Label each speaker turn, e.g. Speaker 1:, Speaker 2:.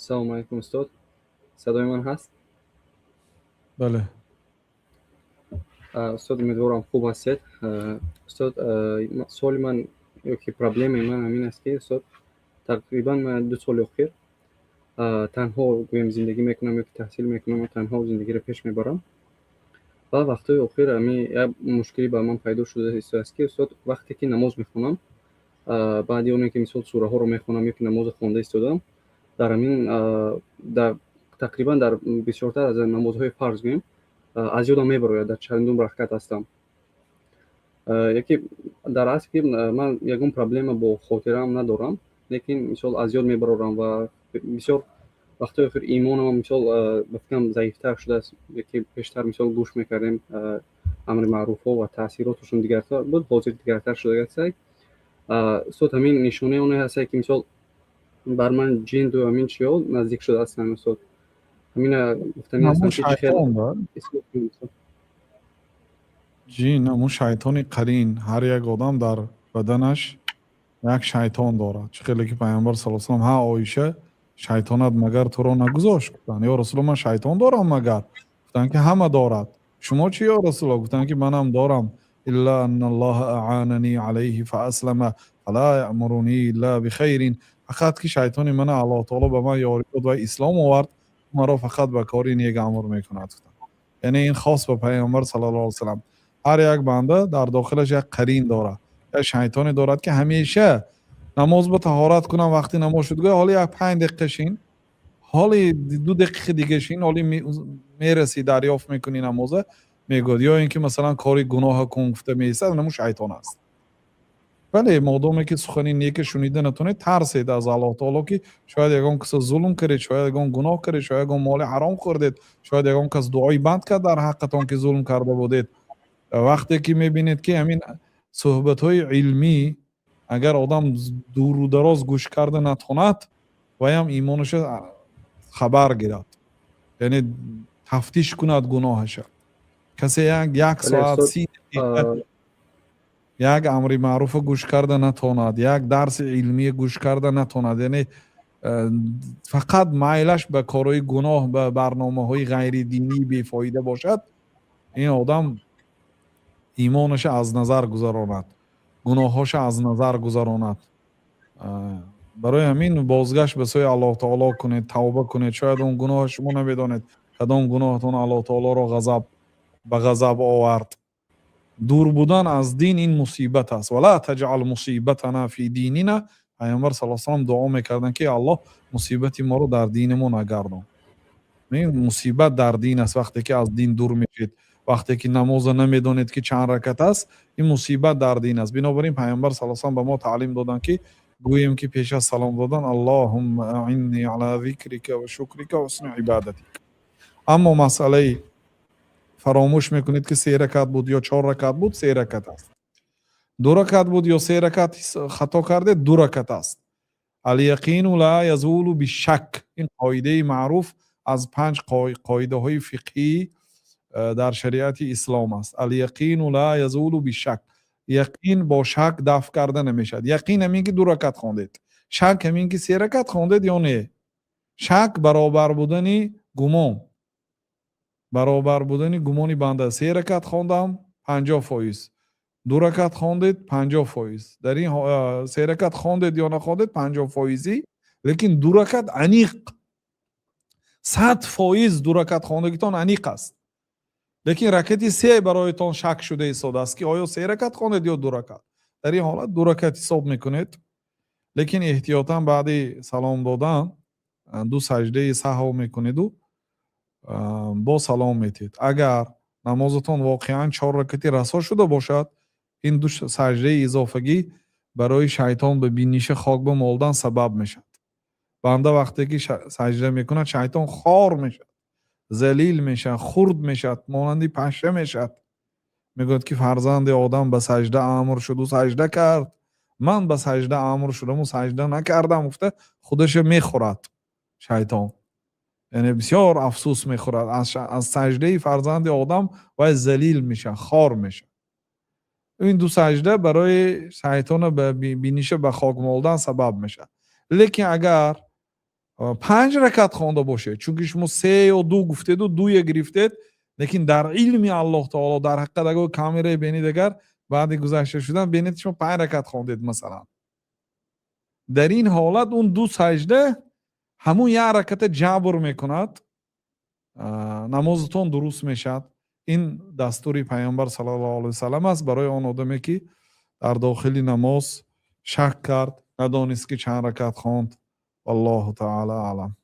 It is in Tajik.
Speaker 1: Салому алайкум, устод, садои ман ҳаст?
Speaker 2: Бале.
Speaker 1: Устод, умедворам, хуб ҳастед. Устод, суоли ман ёки проблемаи ман ҳамин аст, ки, устод, тақрибан ман 2 соли охир танҳо, гӯем, зиндагӣ мекунам ёки таҳсил мекунам ва танҳо зиндагиро пеш мебарам. Ва вақтҳои охир ами як мушкилӣ ба ман пайдо шуда истодааст, ки, устод, вақте ки намоз мехонам, баъди оне ки, мисол, сураҳоро мехонам ёки намозро хонда истодам, дар ҳамин дар тақрибан дар бисёртар аз намозҳои фарз, гӯем, аз ёдам мебарояд, дар чандум ракат ҳастам. Яке дар асл ки ман ягон проблема бо хотираам надорам, лекин, мисол, аз ёд мебарорам ва бисёр вақтҳои охир имонам, мисол, ба фикрам, заифтар шудааст, ки пештар, мисол, гӯш мекардем амри маъруфҳо ва таъсироташон дигартар буд, ҳозир дигартар шудааст. Устод, ҳамин нишонаи оне ҳастае, ки, мисол, бар ман ҷинду ҳамин чиҳо наздик шуда ҳастанд, устод? Ҳамина гуфтанӣ ҳастам, ки чӣ хел?
Speaker 2: Ҷин ҳамун шайтони қарин. Ҳар як одам дар баданаш як шайтон дорад. Чӣ хеле ки Пайғамбар сал салам: «Ҳа, Оиша, шайтонат магар туро нагузошт?» Гуфтанд: «Ё Расуло, ман шайтон дорам магар?» Гуфтанд, ки ҳама дорад. «Шумо чӣ, ё Расуло?» Гуфтанд, ки манам дорам. «Илла анналлоҳа аъанани алайҳи фааслама фала яъмурунӣ илла бихайрин». Фақат ки шайтони мана Аллоҳ таоло ба ман ёрӣ дод ва ислом овард, маро фақат ба кори нек амр мекунад, гуфтанд. Яъне ин хос ба Пайғамбар саллаллоҳу алайҳи васаллам. Ҳар як банда дар дохилаш як қарин дорад, як шайтоне дорад, ки ҳамеша намоз ба таҳорат кунам, вақти намоз шуд, гӯя: «Ҳоли як 5 дақиқа шин, ҳоли 2 дақиқа дига шин, ҳоли мерасӣ, дарёфт мекунӣ намоза», мегӯяд. Ё ин ки, масалан, кори гуноҳа кун гуфта меистад. Намун шайтон аст. Бале, модоме ки сухани нека шунида натонед, тарсед аз Аллоҳ таоло, ки шояд ягон каса зулм кардед, шояд ягон гуноҳ кардед, шояд ягон моли ҳаром хӯрдед, шояд ягон кас дуои банд кард дар ҳаққатон, ки зулм карда будед. Вақте ки мебинед, ки ҳамин суҳбатҳои илмӣ агар одам дуру дароз гӯш карда натонад, ваям имонаша хабар гирад, яъне тафтиш кунад гуноҳаша. Касе як соат, 30 дақиқа як амри маъруфа гӯш карда натонад, як дарси илмие гӯш карда натонад, яъне фақат майлаш ба корҳои гуноҳ, ба барномаҳои ғайридинии бефоида бошад, ин одам имонаша аз назар гузаронад, гуноҳҳоша аз назар гузаронад. Барои ҳамин бозгашт ба сӯи Аллоҳ таоло кунед, тавба кунед. Шояд он гуноҳ, шумо намедонед, кадом гуноҳатон Аллоҳ таолоро ғазаб ба ғазаб овард. Дур будан аз дин ин мусибат аст. «Вала таҷъал мусибатана фи динина». Пайғамбар сал салам дуо мекарданд, ки Аллоҳ мусибати моро дар дини мо нагардон. Мусибат дар дин аст. Вақте ки аз дин дур мешед, вақте ки намоза намедонед, ки чанд ракат аст, ин мусибат дар дин аст. Бинобар ин Пайғамбар сал салам ба мо таълим доданд, ки гӯем, ки пеш аз салом додан: «Аллоҳумма аинни ала зикрика ва шукрика ва ҳусни ибадатик». Аммо масъалаи фаромӯш мекунед, ки се ракат буд ё чор ракат буд, се ракат аст. Ду ракат буд ё се ракат хато кардед, ду ракат аст. «Аляқину ла язулу бишак». Ин қоидаи маъруф аз панҷ қоидаҳои фиқҳӣ дар шариати ислом аст. «Аляқину ла язулу бишак». Яқин бо шак дафъ карда намешавад. Яқин ҳамин, ки ду ракат хондед. Шак ҳамин, ки се ракат хондед ё не. Шак баробар будани гумон, баробар будани гумони банда. Се ракат хондам, 50%, ду ракат хондед, 50%. Дар ин се ракат хондед ё нахондед, 50 фоизӣ, лекин ду ракат аниқ, 100%, ду ракат хондагитон аниқ аст. Лекин ракати се бароятон шак шуда истодааст, ки оё се ракат хондед ё ду ракат. Дар ин ҳолат ду ракат ҳисоб мекунед, лекин эҳтиётан баъди салом додан ду саҷдаи саҳв мекунеду бо салом метиҳед. Агар намозатон воқеан чор ракати расо шуда бошад, ин ду саҷдаи изофагӣ барои шайтон ба биниша хок бимолдан сабаб мешавад. Банда вақте ки саҷда мекунад, шайтон хор мешавад, залил мешавад, хурд мешавад, монанди паша мешавад. Мегӯяд, ки фарзанди одам ба саҷда амр шуду саҷда кард, ман ба саҷда амр шудаму саҷда накардам, гуфта худаша мехӯрад шайтон. Яъне бисёр афсӯс мехӯрад аз саҷдаи фарзанди одам. Вай залил мешавад, хор мешавад. Ин ду саҷда барои шайтона ба биниша ба хок молдан сабаб мешавад. Лекин агар Панҷ ракат хонда бошед, чунки шумо се ё ду гуфтеду дуя гирифтед, лекин дар илми Аллоҳ таоло, дар ҳақиқат, агар камераи бинед, агар баъди гузашта шудан бинед, шумо панҷ ракат хондед, масалан, дар ин ҳолат он ду саҷда ҳамун як раката ҷабр мекунад, намозатон дуруст мешавад. Ин дастури Пайғамбар саллаллоҳу алайҳи васаллам аст барои он одаме, ки дар дохили намоз шак кард, надонист, ки чанд ракат хонд. Валлоҳу таала аълам.